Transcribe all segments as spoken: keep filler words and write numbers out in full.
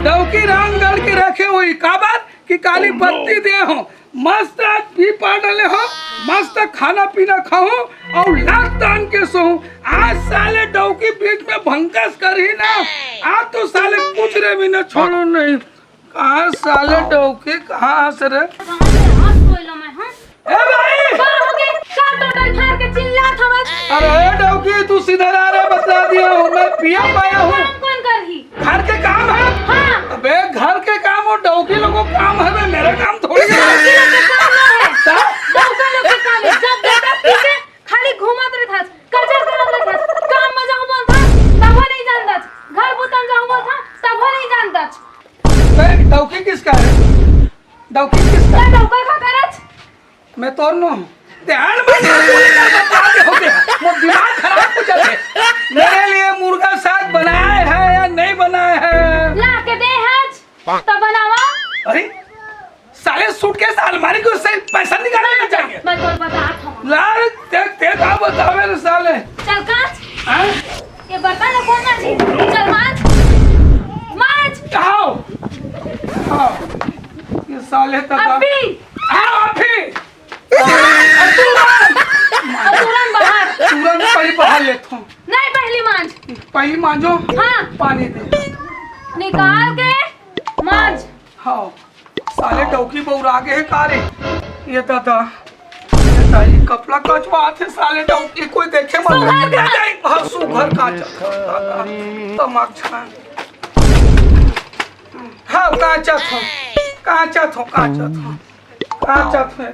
डौकी रांग गढ़ के रखे होही, काबर कि काली पत्ती दे हों, मस्त आज पी पा डले हों, मस्त खाना पीना खाहूं अउ लात तान के सोहूं। आज साले डौकी बीच में भंकस करही ना, आज तो साले कुछ रे भी ना छोड़ो नहीं। कहाँ साले डौकी, कहाँ से रे? कहाँ से हाथ धोए लो मैं, हाँ? ए भाई! का हो गे? का टोटल फार के चिल्लात हवस? अरे डौकी, तू सीधा रह रे, बतला दिया हूँ, मैं पिया पाया हूँ। काम कौन करही? घर के काम है। हाँ। अबे घर के काम और डौकी लोगों को काम है बे, मेरा काम थोड़ी है। डौकी लोग के काम ना है। हाँ? डौका लोग के काम है। जब देखा पी के खाली घूमत रहत हस, कचर करत रहत हस। काम में जाहूं बोलत हस, तभो नहीं जानत हस। घर बुता में जाहूं बोलत हस, तभो नहीं जानत हस। बे डौकी किसका है? डौकी किसका? का डौका का करत? मैं तोर नो हूँ। ध्यान में ना बोले ना, बता दे हो गया। वो दिमाग खराब हो जाते। मेरे लिए मुर्गा साग बनाए है या नहीं बनाए है? ला के दे हस, तब बनावा। अरे, साले सूटकेस अलमारी को से पैसा निकालना चाहिए। मैं तो बता था। ला, ते, ते का बतावे रे साले? चल कांच। हाँ? ये बर्तन ला कौन मांजी? चल मांज। मांज। आओ। आओ। ये साले तक अभी। आओ अभी। तुरंत। तुरंत बाहर। तुरंत पहली बाहर लेता हूँ। नहीं, पहली मांज। पहली मांजो। हाँ। पानी दे। निकाल के मांज। हाँ। साले डौकी बौरा गे हे का रे? ये दादा, ये दाई, कपड़ा कचवाथे साले डौकी, कोई देखे मत। सुघर का। हाँ, सुघर काचत हो दादा, तमाक छान। हाँ, काचत हो, काचत हो, काचत हो, काचत हो।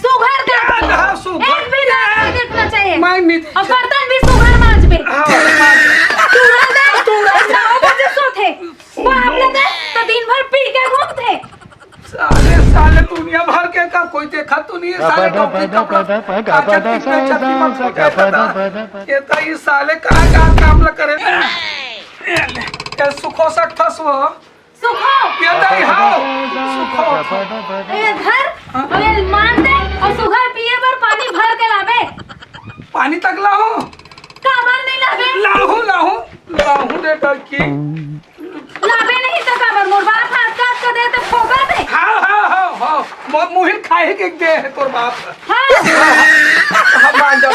सुघर का। हाँ, सुघर। एक भी ना देखना चाहिए। मैं नहीं और बर्तन भी सुघर मांजबे। हाँ, मांज। तुरंत दे। तुरंत। नौ बजे सोथे। बाप लगे तो दिन भर पी के घूमथे। साले, साले दुनिया भर के का कोई देखा तो नहीं है, साले डौकी कपड़ा काचत पिटना छत्ती मत हो जाए दादा। ये तो ये साले का, का काम ल करे। ये सुखो सकथस वो। सुखो। ये दाई हाव। सुखो। ये धर, हाँ? अब ये मान दे और सुघर पिए बर पानी भर के लाबे। पानी तक लाहूं? काबर नहीं लाबे? लाहूं, लाहूं, लाहूं रे डौकी। लाबे नहीं तो काबर मोर बाप हाथ काट के दे तो फोकट दे। हाँ, हाँ, हाँ, हाँ। मो-, मुहिर खाए के दे है तोर बाप। हाँ। हाँ, हाँ। हाँ, मान जा।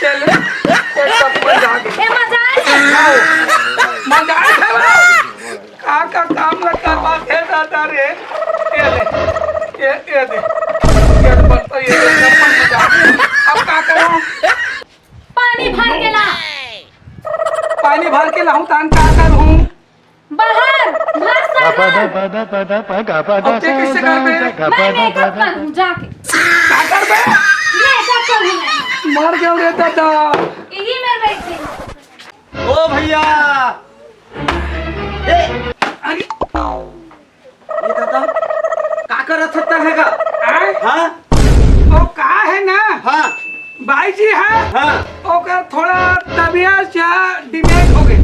चल, एक कप में जा के। ए, मजा आए। हाँ। मजा आए है बा। का, का काम ला करवा दे दादा रे। ये ले। ये, ये दे। ये बर्तन, ये दे। चप्पल में जा। अब का करूं? पानी भर के ला। पानी भर के लाहूं, तान का करूं? बाहर, बाहर सारा। अब ते कैसे करबे? मैं मेकअप करूं जाके। का करबे? मेकअप करूं मैं। मर गया रे दादा। यही में बैठी। ओ भैया, ए, अरे, ये दादा, का करत हत्ता है का? आय? हाँ? वो का है ना? हाँ। बाई जी है? हाँ। ओकर थोड़ा तबियत सा डिमेज हो गई।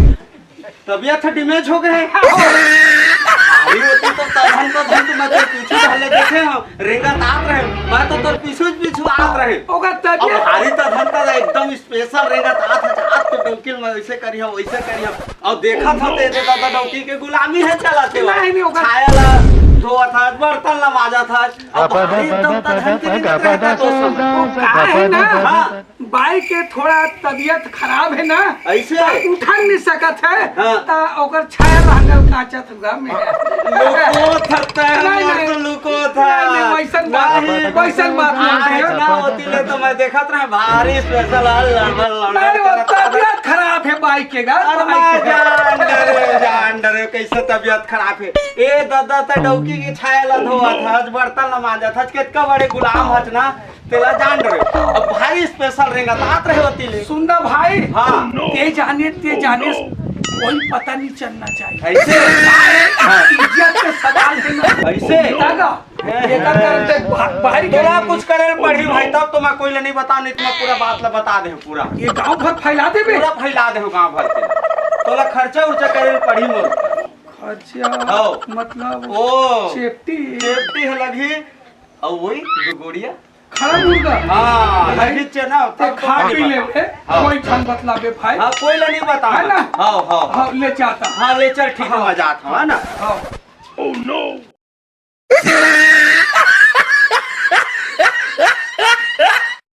तबियत ह डिमेज हो गए है। भारी होती तो तधन तधन तो मैं तो पीछू पहले देखे हो, रेंगत आत रहे, मैं तो तोर पीछू पीछू आत रहे। ओकर अब तबियत भारी तधन तधन एकदम स्पेशल रेंगत आत है, आज तो बिल्कुल मैं ऐसे करियो, वैसे करियो। अब देखा था तेरे दादा डौकी के गुलामी है चला थे। नहीं, नहीं, ओकर छाया ला धोआ था, बर्तन ला माजा था। अब भारी एकदम तधन के रेंगत रहता है दोस्त। वो का है ना? हाँ। बाई के थोड़ा तबियत खराब है ना, ऐसे? त उठा नहीं सकत है, हाँ। त ओकर छाया लहंगल काचत हुआ में। लुको थकता है, नहीं, मोर नहीं। तो लुको था। नहीं, नहीं, वैसन बात, नहीं। वैसन बात नहीं आज है। ना होती ले तो मैं देखत रहे, भारी स्पेशल हाल लड़बड़ लड़बड़ नहीं, वो करत था। तबियत खराब है बाई के गा, अरे बाई माँ के। जान डरे, जान डरे, कैसे तबियत खराब है? ए दादा, त डौकी की छाया ला धोआ था, आज बर्तन ला मांजा था, आज कितना बड़े गुलाम हच ना, तेला जान रहे। अब भारी स्पेशल रेंगत आत रहे होती ले। सुन ना भाई, हाँ। ते जाने, ते जाने, कोई पता नहीं चलना चाहिए। ऐसे? हाँ। इज्जत के सवाल है ना। ऐसे? दादा, हाँ। ये का करते भा-, भाई तोला कुछ करे पड़ी भाई, तब तो मैं कोई ले नहीं बता, नहीं तो मैं पूरा बात ला बता दे पूरा। ये गांव भर फैला दे बे। पूरा फैला दे गांव भर के। तोला खर्चा उर्चा करे पड़ी मोर। खर्चा, हाँ। मतलब ओ। सेफ्टी। सेफ्टी है लगी। और वही दो गोड़िया। खड़ा मुर्गा। हाँ, भाई, लगी चना, ते तब तो खा नहीं पी ले बता। बे, हाँ। कोई झन बतलाबे भाई। हाँ, कोई ला नहीं बता। है ना? हाँ, हाँ। हाँ, ले जाता। हाँ, ले चल, ठीक है, हाँ। मैं जाता हूँ, है ना? हाँ। Oh no!